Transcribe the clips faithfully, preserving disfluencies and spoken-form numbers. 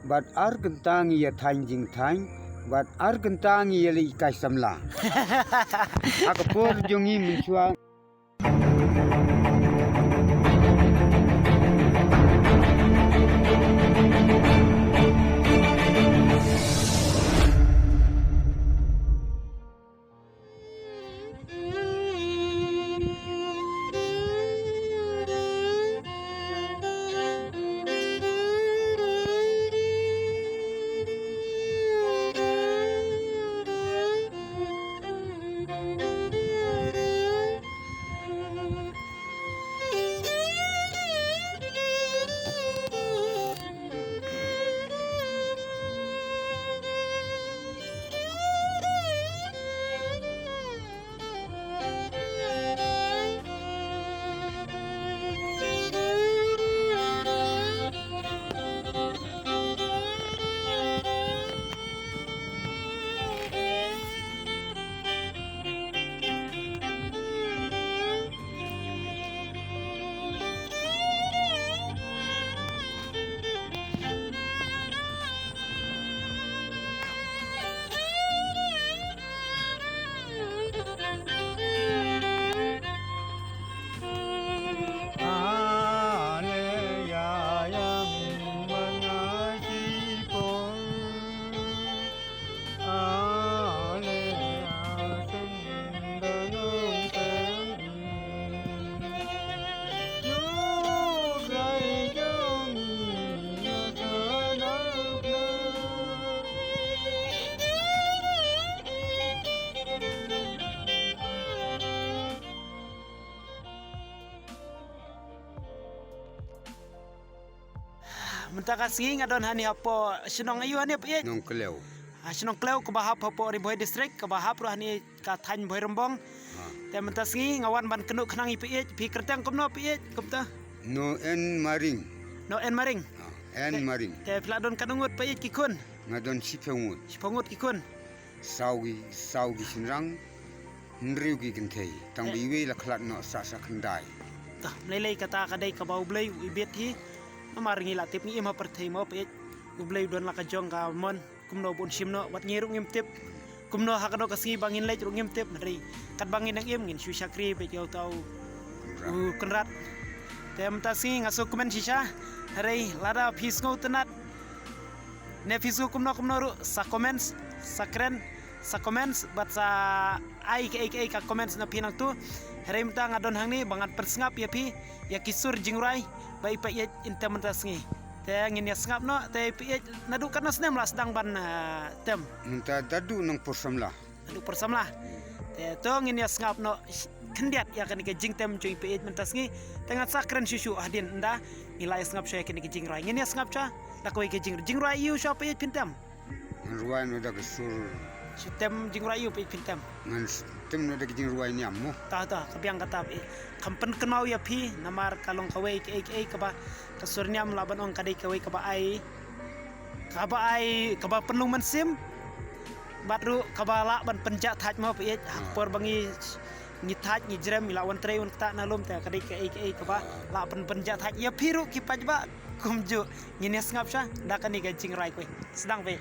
Bad ar kynta ngi ïa thaiñ jingthaiñ, bad ar kynta ngi ïa leit kai samla. Ha ka por jong ngi mynshuwa. Mynta ka sngi nga don hangne hapoh shnong aïu hangne phi ïeit? Nongklew. Ha shnong Klew kaba hap hapoh Ri Bhoi District, kaba hap ruh hangne ka thaiñ Bhoi Rymbong. Ha. Te mynta sngi nga wan ban kynduh khnang ïa phi ïeit, phi kyrteng kumno phi ïeit, kumta? Noen Maring. Noen Maring. Ha, N Te, Maring. Te phi la don katno ngut phi ïeit ki khun? Nga don shiphew ngut. Shiphew ngut ki khun. Saw ki, saw ki shynrang, hynriew ki kynthei. Tang ba Eh. iwei la khlad noh sa sa khyndai. Tah, mlei lei kata ka dei kaba U Blei u ibit hi. Namar ngi la tip ngi im ha pyrthei mo phi ïeit. U Blei u don la ka jong ka mon. Kumno bun shim noh, wat ngi ruh ngim tip. Kumno ha kano ka sngi ba ngin leit ruh ngim tip, hynrei katba ngin nang im ngin shu shakri bad ïa uta u Kynrad. Te mynta sngi nga sngewkmen shisha, hynrei lada phi sngewtynnat ne phi sngew kumno kumno ruh sa comments, sa kren, sa comments bad sa ai kaei kaei ka comments na phi nangtu. Hynrei mynta nga don hangne ba ngan pynsngap ïa phi ïa ki sur jingrwai ba i phi ïeit ïa mynta sngi. Te ngin ïa sngap noh, te i phi ïeit naduh katno snem la sdang ban, ah, tem? Mynta da duh nang por samla. Naduh por samla. Te to ngin ïa sngap noh khyndiat ïa kane ka jingtem jong i phi ïeit mynta sngi. Te ngan sa kren shuh shuh hadien ynda ngi la ïa sngap shuwa ïa kane ka jingrwai. Ngin ïa sngap shuwa da kawei ka jing, jingrwai aïu shuwa phi ïeit phin tem? Ngan rwai noh da ka sur. Shu tem jingrwai aïu phi ïeit phin tem? Ngan s-, tem noh da ka jingrwai niam mo. Ta ta, ka biang kata phi ïeit. Kham pynkynmaw ïa phi namar ka long kawei kaei kaei kaba ka sur niam lah ban ong ka dei kawei kaba ai, kaba ai, kaba pynlong mynsiem. Bad ruh kaba lah ban pynjah thait mo phi ïeit. Ha ka Ah. por ba ngi, ngi thait ngi jrem ngi lah wan trei wan ktah na lum te ka dei kaei kaei kaba Ah. lah ban pynjah thait. Ïa phi ruh ki paidbah kumjuh. Ngin ïa sngap shuwa da kane ka jingrwai kawei. Sdang phi ïeit.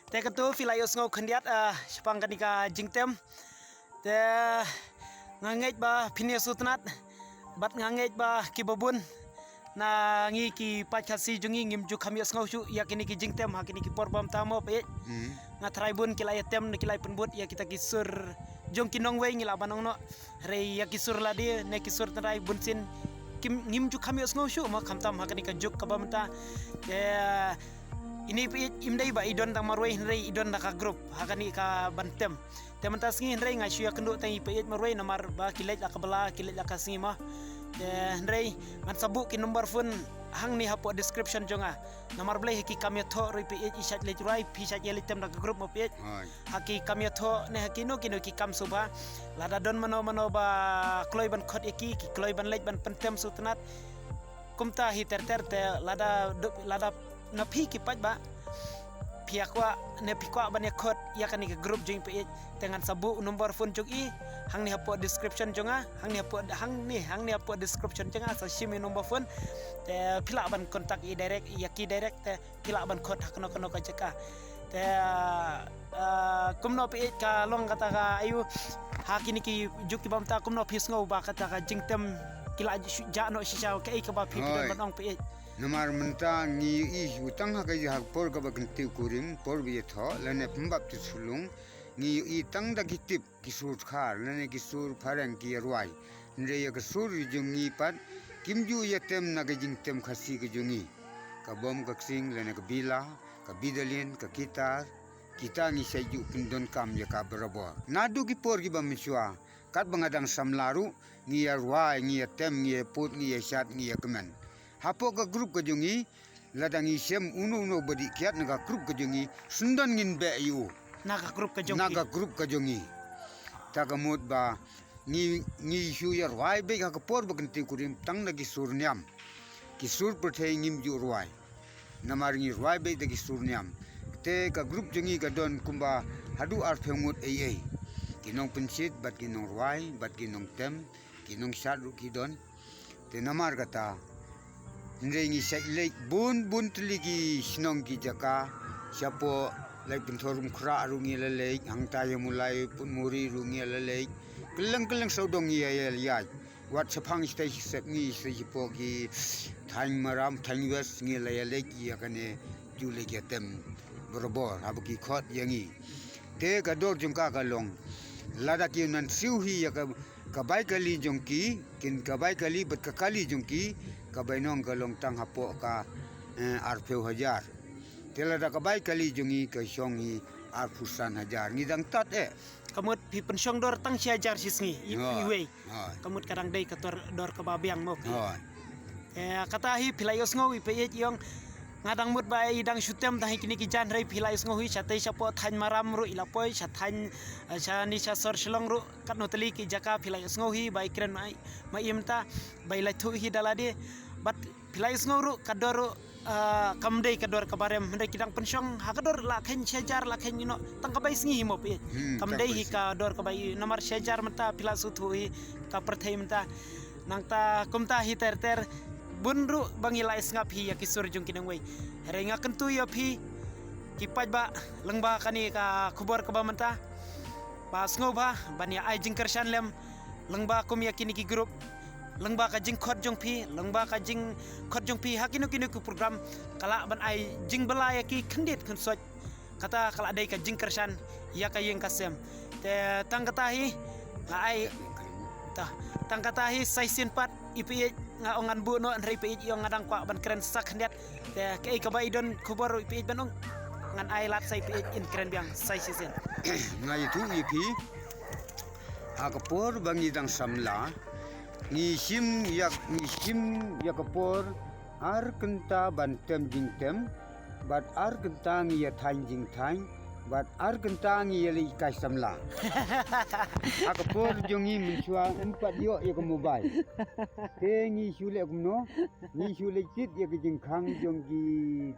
Te katto phi la ïohsngew khyndiat, ah, shaphang kane ka jingtem. Te nga ngeit ba phin ïa sngewtynnat bad nga ngeit ba kiba bun na ngi ki paid Khasi jong ngi ngim ju kham ïohsngew shuh ïa kine ki jingtem ha kine ki por ba mynta mo phi. Hmm. Nga tharai bun ki la ïa tem ne ki la ïa pynbud ïa kita ki sur jong ki nongwei ngi lah ban ong noh. Hynrei ïa ki sur lade ne ki sur tynrai bunsien kim ngim ju kham ïohsngew shuh mo khamtam ha kane ka juk kaba mynta. Te ine phi im dei ba i don tang marwei hynrei i don da ka group ha kane ka ban tem. Te mynta sngi hynrei nga shu ïa kynduh tang i phi marwei namar ba ki leit la ka bala ki leit la ka sngi mo. Te hynrei ngan sa buh ki number phone hangne hapoh description jong nga. Namar balei ha ki kam ïathoh ruh i phi i shait leit rwai phi shait ïa leit tem da ka group mo phi. Hoi. Ha ki kam ïathoh ne ha kino kino ki kam sngewbha. Lada don mano mano ba kloi ban khot ïa ki, ki kloi ban leit ban pyntem sngewtynnat. Kumta hi ter ter te lada du-, lada na phi ki paidbah phi ïa kwah ne phi kwah ban ïa khot ïa kane ka group jong i phi te ngan sa buh number phone jong i hangne hapoh description jong nga, hangne hapoh, hangne, hangne hapoh description jong nga sa shim i number phone. Te phi lah ban contact i direct, ïa ki direct te phi lah ban khot ha kano kano ka jaka. Te, ah, kumno phi ka long kata ka aiu ha kine ki juk kiba mynta kumno phi sngew ba kata ka jingtem ki la ju-, jah noh shisha kaei kaba phi phi don ban ong phi. Namar mynta ngi ïohi tang ha ka, ha ka por kaba kyntiew kurim, por ba ïathoh lane pynbaptis phyllung, ngi ïohi tang da ki tip ki sur dkhar lane ki sur phareng ki ïa rwai. Hynrei ïa ka sur jong ngi pat kim ju ïa tem na ka jingtem Khasi ka jong ngi. Ka bom ka ksing lane ka bila, ka bidalin, ka kitar, kita ngi sa ju pyndonkam ïa ka barabor. Naduh ki por kiba mynshuwa, katba nga dang samla ruh, ngi ïa rwai, ngi ïa tem, ngi ïa put, ngi ïa shad, ngi ïa kmen. Hapoh ka group ka jong ngi, lada ngi shem uno uno ba dih kiad na ka group ka jong ngi, syndon ngin beh ïa u. Na ka group ka jong ngi. Na ka group ka jong ngi. Ta ka mut ba ngi, ngi shu ïa rwai beit ha ka por ba kyntiew kurim tang na ki sur niam. Ki sur pyrthei ngim ju rwai. Namar ngi rwai beit da ki sur niam. Te ka group jong ngi ka don kumba haduh arphew ngut ei ei. Ki nongpynshit bad ki nongrwai bad ki nongtem, ki nongshad ruh ki don. Te namar kata, hynrei ngi shait leit bun bun tylli ki shnong ki jaka, shapoh Laitpynthor Umkhrah ruh ngi la leit, hangta ïa Mulai Putmuri ruh ngi la leit, kylleng kylleng sawdong ngi ïa ïa ïa. Wat shaphang shatei sep ngi shatei shapoh ki thaiñ Maram, thaiñ West ngi la ïa leit ïa kane ju leit ïa tem barabor haba ki khot ïa ngi. Te ka dor jong ka ka long lada ki nan siew hi ïa ka, ka bai kali jong ki, kin ka bai kali bad ka kali jong ki, ka bainong ka long tang hapoh ka, eh, arphew hajar. Te lada ka bai kali jong ngi ka shong hi arphew san hajar. Ngi dang tad eh. Ka mut phi pynshong dor tang shi hajar shi sngi i, iwei. Hoi. Ka mut ka dang dei ka tor dor kaba biang mo phi. Hoi. Eh, kata hi phi la ïohsngew i phi ïeit ïong. Nga dang mut ba i dang shu tem tang hi kine ki jan hynrei phi la ïohsngew hi shatei shapoh thaiñ Maram ruh i la poi sha thaiñ, eh, shani sha sor Shillong ruh katno tylli ki jaka phi la ïohsngew hi ba i kren ma i mynta ba i la thuh hi da lade. Bad phi la ïohsngew ruh ka dor ruh, ah, kam dei ka dor kaba rem hynrei ki dang pynshong ha ka dor la kheiñ shi hajar la kheiñ ino tang ka bai sngi hi mo phi. Hmm, kam dei hi ka dor kaba i namar shi hajar mynta phi la shu thuh hi ka pyrthei mynta. Nangta kumta hi ter ter bun ruh ba ngi la ïa sngap hi ïa ki sur jong ki nongwei. Hynrei nga kyntu ïa phi ki paidbah lyngba kane ka khubor kaba mynta ba sngewbha ban ïa ai jingkyrshan lem lyngba kum ïa kine ki group. Lyngba ka jingkhot jong phi, lyngba ka jingkhot jong phi ha kino kino ki program ka lah ban ai jingbylla ïa ki khyndiat khynsoit. Kata ka lah dei ka jingkyrshan ïa ka ïing ka sem. Te tang kata hi nga ai, ta, tang kata hi sa shisien pat i phi ïeit nga ong ngan buh noh hynrei i phi ïeit ïong nga dang kwah ban kren sa khyndiat. Te kaei kaba i don khubor i phi ïeit ban ong ngan ai lad sa i phi ïeit in kren biang sa shisien. Nga ïathuh ïa phi ha ka por ba ngi dang samla ngi shim ïa, ngi shim ïa ka por ar kynta ban tem jingtem bad ar kynta ngi ïa thaiñ jingthaiñ bad ar kynta ngi ïa leit kai samla. Ha ka por jong ngi mynshuwa ym pat ïoh ïa ka mobile. Te ngi shu leh kumno? Ngi shu leit tit ïa ka jingkhang jong ki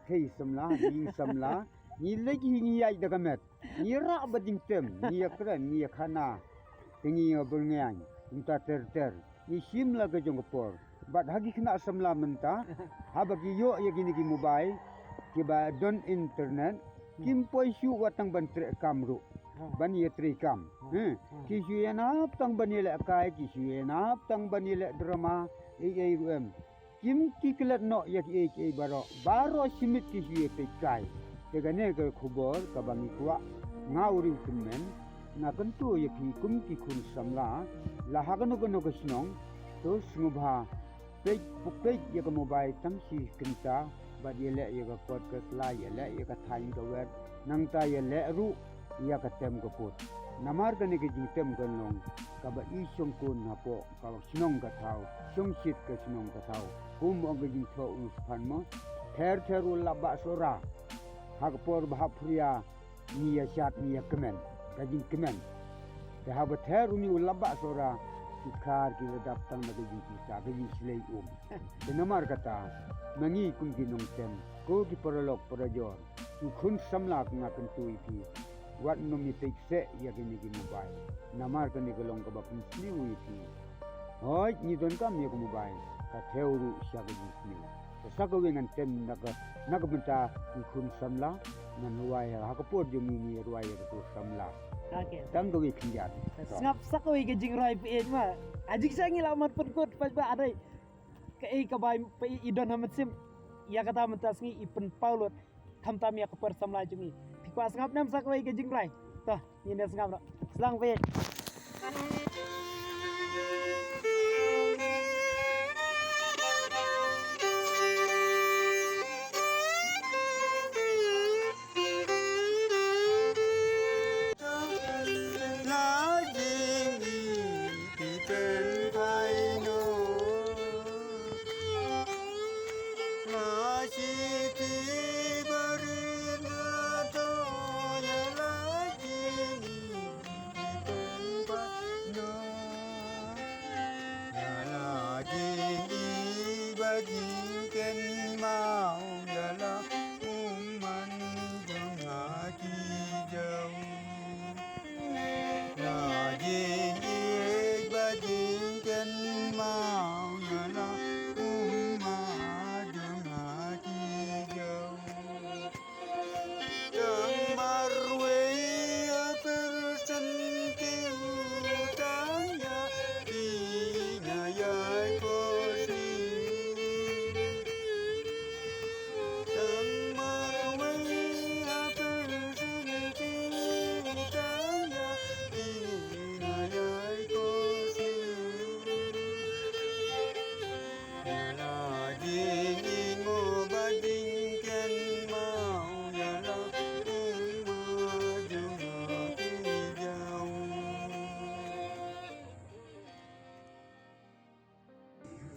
thei samla, ki ïing samla. Ngi leit hi ngi ïaid da ka met. Ngi rah bad jingtem, ngi ïa kren, ngi ïa khana. Te ngi ïa byrngaiñ, mynta ter ter. Ngi shim la ka jong ka por. Bad ha ki khynnah samla mynta, haba ki ïoh ïa kine ki mobile, kiba don internet, Kim poi shuh wat tang ban trei kam ruh. Ban ïa trei kam. Hmm. Ki shu ïa nap tang ban ïa leh kai, ki shu ïa nap tang ban ïa leh drama, ei ei ruh em. Kim ki klet noh ïa ki ei ki ei baroh, baroh shi miet ki shu ïa peit kai. Te kane ka khubor kaba ngi kwah, nga u riewkmen, nga kyntu ïa phi kum ki khun samla, la ha kano kano ka shnong, to sngewbha peit, peit ïa ka mobile tang shi kynta, bad ïa leh ïa ka kot ka sla, ïa leh ïa ka thaiñ ka wer, nangta ïa leh ruh ïa ka tem ka put. Namar kane ka jingtem kan long kaba i shongkun hapoh ka shnong ka thaw, shongshit ka shnong ka thaw. Kum ong ka jingthoh u Sphan mo, ther ther u lap bah sora. Ha ka por ba hap phria, ngi ïa shad, ngi ïa kmen, ka jingkmen. Te haba ther uni u lap bah sora, ki khar ki la dap tang na ka jingpisa, ka jingshlei um. Te namar kata, ma ngi kum ki nongtem, ko ki paralok parajor, ki khun samla, ka nga kyntu ïa phi, wat nym ïa peit seh ïa kine ki mobile. Namar kane ka long kaba pynsniew ïa phi. Hooid, ngi donkam ïa ka mobile, ka thew ruh sha ka jingsniew. Te sa kawei ngan tem na ka, na ka bynta ki khun samla, ngan rwai ha ka por jong ngi, ngi rwai ïa ka por samla. Okay. Tang kawei khyndiat. Sngap sa kawei ka jingrwai phi ïeit ma. A jingshisha ngi la mat pynkut, paidbah, hynrei kaei kaba phi i don ha mynsiem, ïa kata mynta sngi i pynpaw lut. Khamtam ïa ka por samla jong ngi. Phi kwah sngap ne em sa kawei ka jingrwai? To, ngin ïa sngap noh. Sdang phi.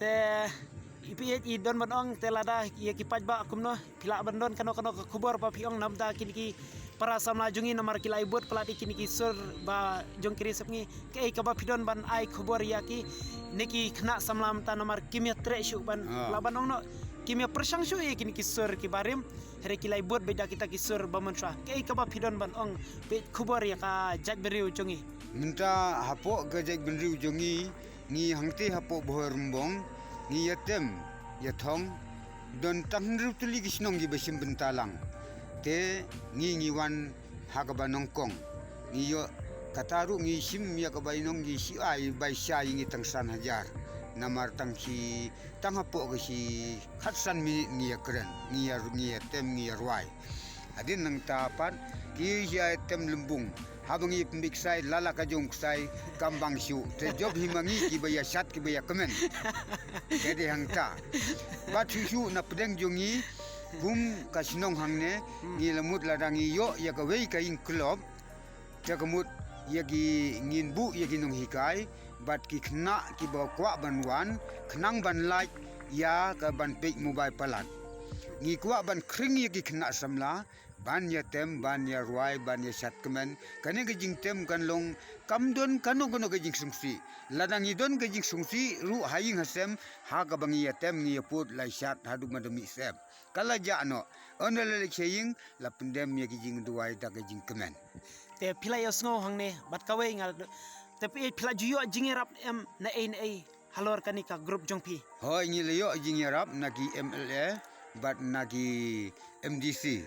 Te i phi ïeit i don ban ong te lada ïa ki paidbah kumno phi lah ban don kano kano ka khubor ba phi ong namar kine ki para samla jong ngi namar ki la i bud palat ïa kine ki sur ba jong ki ri sepngi. Kaei kaba phi don ban ai khubor ïa kine ki khynnah samla mynta namar kim ïa treh shuh ban lah ban ong noh, kim ïa pyrshang shuh ïa kine ki sur kiba rim. Hynrei ki la i bud beit da kita ki sur ba mynshuwa. Kaei kaba phi don ban ong, phi khubor ïa ka jaitbynriew jong ngi? Mynta hapoh ka jaitbynriew jong ngi, ngi hangtei hapoh Bhoirymbong, ngi ïa tem ïa thong, don tang hynriew tylli ki shnong kiba shim bynta lang. Te ngi ngi wan ha kaba nyngkong. Ngi ïoh kata ruh ngi shim ïa kaba nyngkong, ngi shu ai bai sha ïa ngi tang san hajar. Namar tang shi, tang hapoh ka shi khatsan minit ngi ïa kren, ngi ïa, ngi ïa tem, ngi ïa rwai. Hadien nangta pat ki ïa tem lymbung. Haba ngi pynbeit ksai, lala ka jong ksai kam bang shuh. Te jop hi ma ngi kiba ïa shad kiba ïa kmen. Te dei hangta. Bad shuh shuh na pdeng jong ngi kum ka shnong hangne, ngi la mut lada ngi ïoh ïa kawei ka ïing club. Te ka mut ïa ki ngin buh ïa ki nonghikai bad ki khynnah kiba kwah ban wan khnang ban lait ïa ka ban peit mobile palat. Ngi kwah ban khring ïa ki khynnah samla ban ïa tem, ban ïa rwai, ban ïa shad kmen. Kane ka jingtem kan long kam don kano kano ka jingsngewsih. Lada ngi don ka jingsngewsih ruh ha ïing ha sem, ha kaba ngi ïa tem ngi ïa pud lai shad haduh ma da mih sem. Ka la jah noh, ynda la leit sha ïing la pyndem ïa ki jingduwai da ka jingkmen. Te phi la ïohsngew hangne bad kawei nga la, te phi, phi la ju ïoh jingïarap em na ei na ei halor kane ka group jong phi? Hooid, ngi la ïoh jingïarap na ki M L A bad na ki M D C.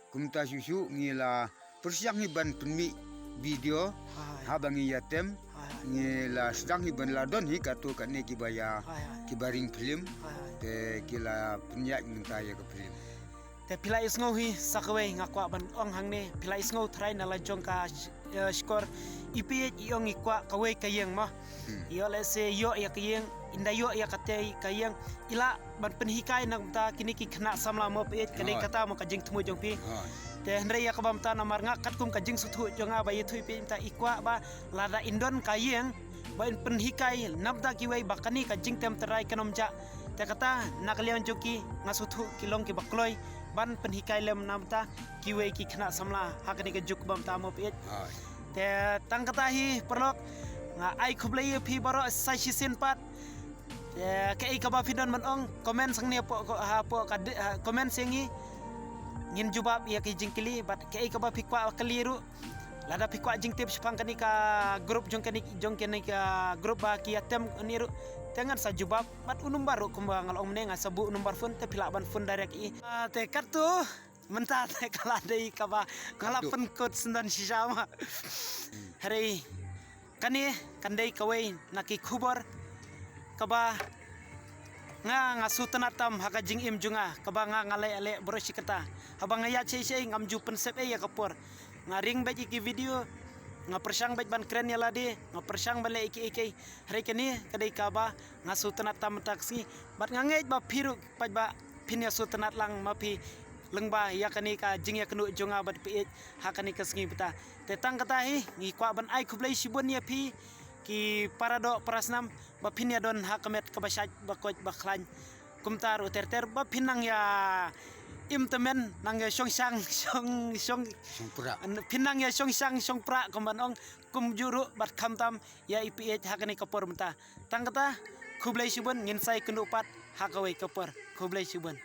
Kumta shuh shuh ngi la pyrshang hi ban pynmih video. Hai. Haba ngi ïa tem. Hai, hai. Ngi la sdang hi ban la don hi katto katne kiba ïa, hai, hai, kiba ring film. Hai, hai. Te ki la pynïaid mynta ïa ka film. Te phi la ïohsngew hi sa kawei nga kwah ban ong hangne, phi la ïohsngew tharai na la jong ka sh-, eh, shkor. I phi i ong i kwah kawei ka ïing mo. Hmm. Ïoh lehse ïoh ïa ka ïing, ynda ïoh ïa katei ka ïing, i lah ban pynhikai na ka bynta kine ki khynnah samla mo phi, ka dei, hai, kata mo ka jingthmu jong phi. Hai. Te hynrei ïa kaba mynta namar nga katkum ka jingsngewthuh jong nga ba ïathuh phi mynta i kwah ba lada in don ka ïing ba in pynhikai na ka bynta kiwei ba kane ka jingtem trai kan ym jah. Te kata na ka liang jong ki nga sngewthuh ki long kiba kloi ban pynhikai lem na ka bynta kiwei ki khynnah samla ha kane ka juk ba mynta mo phi. Hai. Te tang kata hi paralok, nga ai khublei ïa phi baroh sa shisien pat. Te kaei kaba phi don ban ong, comment shangne hapoh, hapoh ka di-, ha, comment sha ngi. Ngin jubab ïa ki jingkylli bad kaei kaba phi kwah kylli ruh. Lada phi kwah jingtip shaphang kane ka group jong kane, jong kane ka group ba ki ïa tem kane ruh, te ngan sa jubab bad u number ruh kumba nga la ong mynne, nga sa buh u number phone te phi lah ban phone direct ïa i. Ah, te katto mynta te ka la dei kaba nga la, katto, pynkut syndon shisha ma. Hynrei kane kan dei kawei na ki khubor kaba nga, nga sngewtynnat tam ha ka jingim jong nga, kaba nga, nga leh, leh baroh shi katta. Haba nga ïaid shei shei ngam ju pynsep ei ïa ka por. Nga ring beit ïa ki video, nga pyrshang beit ban kren ïa lade, nga pyrshang ban leh ei ei ei. Hynrei kane ka dei kaba nga sngewtynnat tam mynta ka sngi. Bad nga ngeit ba phi ruh pat ba phin ïa sngewtynnat lang ma phi lyngba ïa kane ka jingïakynduh jong nga bad phi ha kane ka sngi mynta. Te tang kata hi ngi kwah ban ai khublei shibun ïa phi ki para doh para snam ba phin ïa don ha ka met kaba shait ba koit ba khlaiñ. Kumta ruh ter ter ba phin nang ïa im tymmen, nang ïa shong shang, shong, shong, shong prah. Phin nang ïa shong shang, shong prah kumban ong, kumjuh ruh bad khamtam ïa i phi ha kane ka por mynta. Tang kata, khublei shibun, ngin sa ïakynduh pat ha kawei ka por. Khublei shibun.